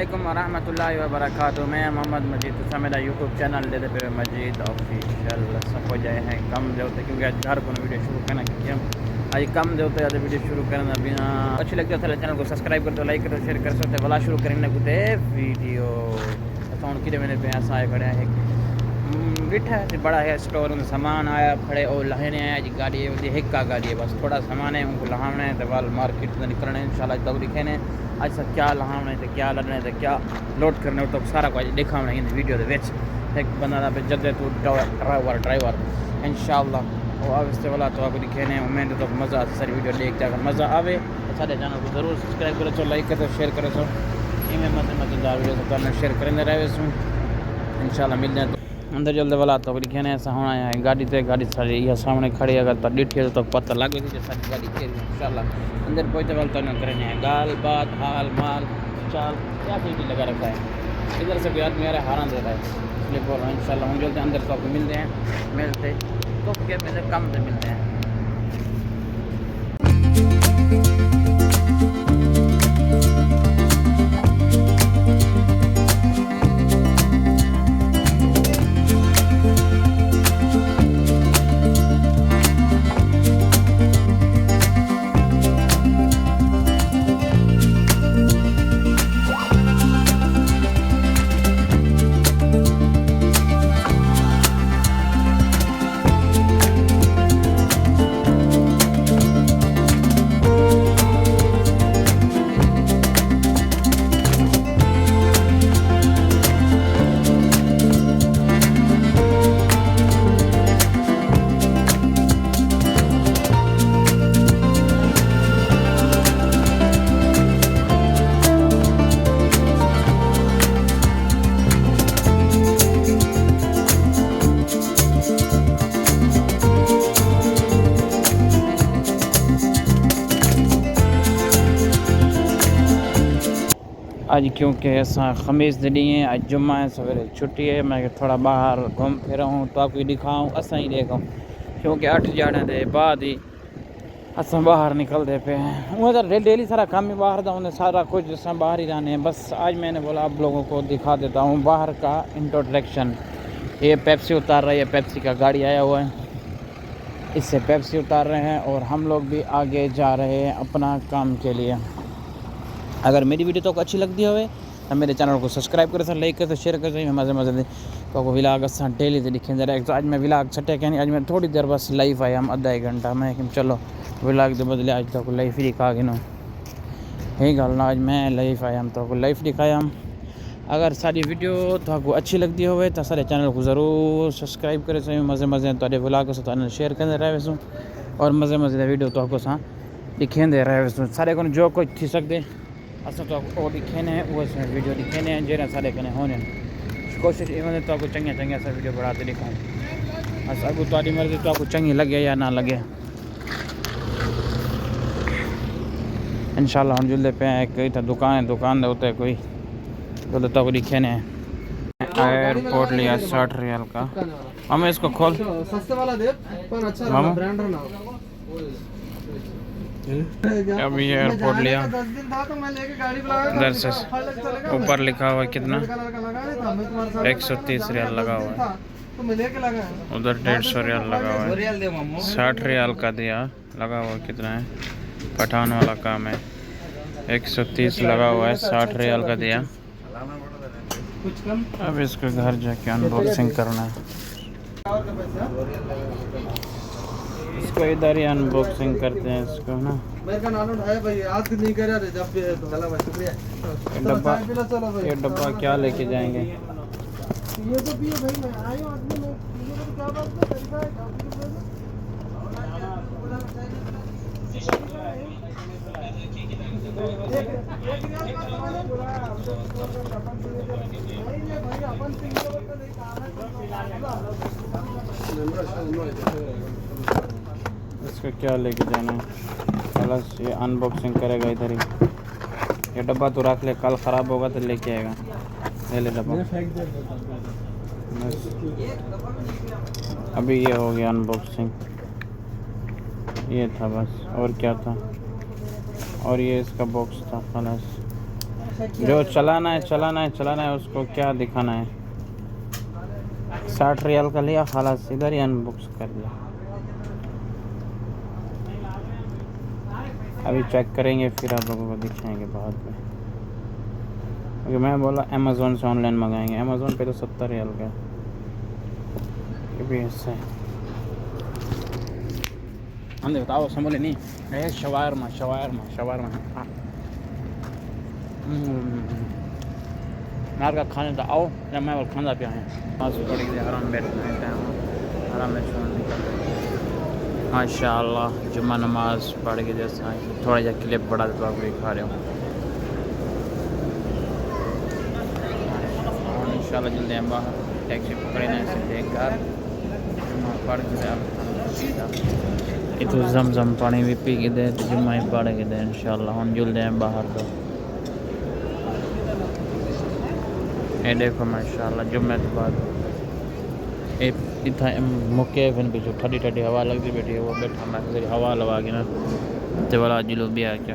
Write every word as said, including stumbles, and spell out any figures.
علیکم ورحمۃ اللہ وبرکاتہ، میں محمد مجید، تساں میرا یوٹیوب چینل لیتے پہ مجید آفیشل۔ سب پہنچ جائے ہیں کم دے ہوتے، کیونکہ آج گھر کو ویڈیو شروع کرنا کیوں؟ آج کم دے ہوتے، آج ویڈیو شروع کرنا بنا اچھی لگتی ہے، چینل کو سبسکرائب کر دو، لائک کر دو، شیئر کر سکتے، بلا شروع کرنے کو دے ویڈیو۔ اساں ہن کیڑے ویندے پئے ہیں؟ اساں آئے کھڑے ہیں ہک، ہم، ٻیٹھا ہے، بڑا ہے اسٹور، سامان آیا کھڑے، او لہینے آیا جی، گاڑی ہے، ودی ہک آ گاڑی ہے، بس تھوڑا سامان ہے، ان کو لہاونا ہے، تے ول مارکیٹ تے نکلنا ہے، انشاءاللہ تاکوں ݙکھینے۔ اڄ اساں کیا لہاونا ہے تے کیا لݙنا ہے تے کیا لوڈ کرنا ہے، تاکوں سارا کجھ ݙکھاونا ہے ان ویڈیو دے وچ۔ ہک بندہ دا پہ جدے تو ڈرائیور، ڈرائیور، انشاءاللہ۔ او آوستے والا تاکوں ݙکھینے، امید ہے تاکوں مزہ آسے ساری ویڈیو ݙیکھ تے، اگر مزہ آوے ساݙے چینل کوں ضرور سبسکرائب کرو سو، لائک کرو، شیئر کرو سو۔ ایویں مزے مزے دار ویڈیو تہاکوں شیئر کریندے رہوے سوں۔ انشاءاللہ ملدے ہیں اندر جلدے والا۔ تہاکوں ݙکھینے اساں ہݨ آئے ہیں گاڑی تے، گاݙی ساݙی ایہا سامݨے کھڑی ہے، اگر تہاکوں ݙٹھی ہے تاں پتہ لگ ویسی جو ساݙی گاڑی کیڑھی ہے۔ انشاءاللہ اندر پہنچدے ول تہاکوں کریندے ہیں ڳالھ بات، حال مال، چال، کیا چیز لگا رکھا ہے۔ ادھر سے کوئی آدمی آ رہا ہے، ہارن دے رہا ہے، اس لیے بول رہا ہوں۔ انشاءاللہ ہم جلدی اندر تہاکوں ملدے ہیں، ملتے تو کیا ملتے، کم تے ملتے ہیں۔ اڄ کیونکہ اساں خمیس دے ݙینہہ ہیں، اڄ جمعہ ہے، سویرے چھٹی ہے، میں کہ تھوڑا ٻاہر گھم پھر آؤں، تہاکوں ݙکھاؤں، اساں ہی ݙیکھوں، کیونکہ اٹھ ڄاݨے دے بعد ہی اساں ٻاہر نکلدے پئے ہیں۔ اوں تاں ڈے-، ڈیلی سارا کم ہی ٻاہر دا ہوندے، سارا کجھ اساں ٻاہر ہی رہنے ہیں۔ بس آج میں نے بولا آپ لوگوں کو دکھا دیتا ہوں باہر کا انٹروڈکشن۔ یہ پیپسی اتار رہی ہے، پیپسی کا گاڑی آیا ہوا ہے، اس سے پیپسی اتار رہے ہیں اور ہم لوگ بھی آگے جا رہے ہیں اپنا کام کے لیے۔ اگر میری ویڈیو تہاکوں اچھی لگدی ہوئے تاں میرے چینل کوں سبسکرائب کرو سو، لائک کرو سو، شیئر کرو سو، مزے مزے دے تہاکوں ولاگ اساں ڈیلی تے ݙکھیندے رہے۔ تو اڄ میں ولاگ چھٹے کائنی، اڄ میں تھوڑی دیر بس لائیو آیا ہم، ادھا ایک گھنٹہ، میں کہ چلو ولاگ دے بدلے اڄ تہاکوں لائیو ہی ݙکھا گھنوں۔ یہی ڳالھ نا، اڄ میں لائیو آیا ہم، تہاکوں لائیو ݙکھایا ہم۔ اگر ساݙی ویڈیو تہاکوں اچھی لگدی ہوئے تاں ساݙے چینل کوں ضرور سبسکرائب کرو سو، مزے مزے تہاݙے ولاگ اساں تہاݙے نال شیئر کریندے رہوے سوں اور مزے مزے دی ویڈیو تہاکوں اساں ݙکھیندے رہوے سوں۔ ساݙے کوں جو کجھ تھی سڳدے اساں تہاکوں او ݙکھینے ہیں، او اساں ویڈیو ݙکھینے ہیں، جیڑھے ساݙے کنے ہوندے۔ کوشش ایویں ہوندی تہاکوں چنڳیاں چنڳیاں اساں ویڈیو بݨا تے ݙکھاؤں۔ بس اڳوں تہاݙی مرضی، تہاکوں چنڳی لڳے یا نہ لڳے۔ انشاءاللہ ہݨ جلدے پئے ہیں، ہک اتھاں دکان ہے، دکان دے اتے کوئی جلدے تہاکوں ݙکھینے ہیں۔ ایئرپورٹ لیا ساٹھ ریال کا۔ ہمیں اس کو کھول۔ سستے والا دے، پر اچھا ماما۔ برانڈ نہ ہو۔ ابھی ایئرپورٹ لیا۔ ادھر سے اوپر لکھا ہوا ہے کتنا؟ ایک سو تیس ریال لگا ہوا ہے۔ ادھر ڈیڑھ سو ریال لگا ہوا ہے۔ ساٹھ ریال کا دیا، لگا ہوا کتنا ہے؟ پٹھان والا کام ہے۔ ایک سو تیس لگا ہوا ہے، ساٹھ ریال کا دیا۔ اب اس کو گھر جا کے ان باکسنگ کرنا ہے۔ اس کو ادھر ہی ان باکسنگ کرتے ہیں اس کو، ہے نا؟ میرے کا نالو ہے بھائی، آج نہیں کرا رہے، جب بھی ہے تو۔ چلو بھائی، شکریہ۔ یہ ڈبہ، یہ ڈبہ کیا لے کے جائیں گے؟ یہ تو پیو بھائی، میں آئے ہوں آدمی، میں پینے کو کیا بات ہے؟ طریقہ ہے، کیا بولے؟ اس کو کیا لے کے جانا ہے؟ خلاص، یہ ان باکسنگ کرے گا ادھر ہی۔ یہ ڈبہ تو رکھ لے، کل خراب ہوگا تو لے کے آئے گا۔ لے لے ڈبہ۔ بس۔ ابھی یہ ہو گیا ان باکسنگ۔ یہ تھا بس، اور کیا تھا؟ اور یہ اس کا باکس تھا، خلاص۔ جو چلانا ہے، چلانا ہے، چلانا ہے، اس کو کیا دکھانا ہے؟ ساٹھ ریال کا لیا، خلاص، ادھر ہی انباکس کر دیا۔ ابھی چیک کریں گے، پھر آپ لوگوں کو دکھائیں گے بعد میں۔ کیونکہ میں بولا امیزون سے آن لائن منگائیں گے، امیزون پہ تو ستر ریال کا ہے۔ یہ بھی ایسا ہے۔ ہم دیکھتا ہو سمولے نہیں، یہ شوارما، شوارما، شوارما۔ ہاں۔ ہم۔ مار کا کھانے تو آؤ، یا میں وہ کھانا پیا ہے۔ بس پڑی گئی، آرام بیٹھنا ہے، ٹائم آرام میں سونے کا۔ ماشاءاللہ، جمعہ نماز پڑھ کے جیسا تھوڑا جا کلپ بڑا تو آپ دکھا رہے ہو۔ اور انشاءاللہ جلدی ہم باہر ٹیکسی پکڑے، سیدھے گھر۔ جمعہ پڑھ کے الحمدللہ۔ اتو زمزم پانی بھی پی کے دے، تو جمعہ ہی پڑھ کے دے انشاءاللہ۔ ہن جلدی ہم باہر تو۔ اے دیکھو ماشاءاللہ جمعے تو بعد اے اتھاں مکیف ہن، پچھوں ٹھڈی ٹھڈی ہوا لگدی بیٹھی ہے، وہ بیٹھا میں ذرا ہوا لوا کے نا، تے والا جلو بھی آ کے۔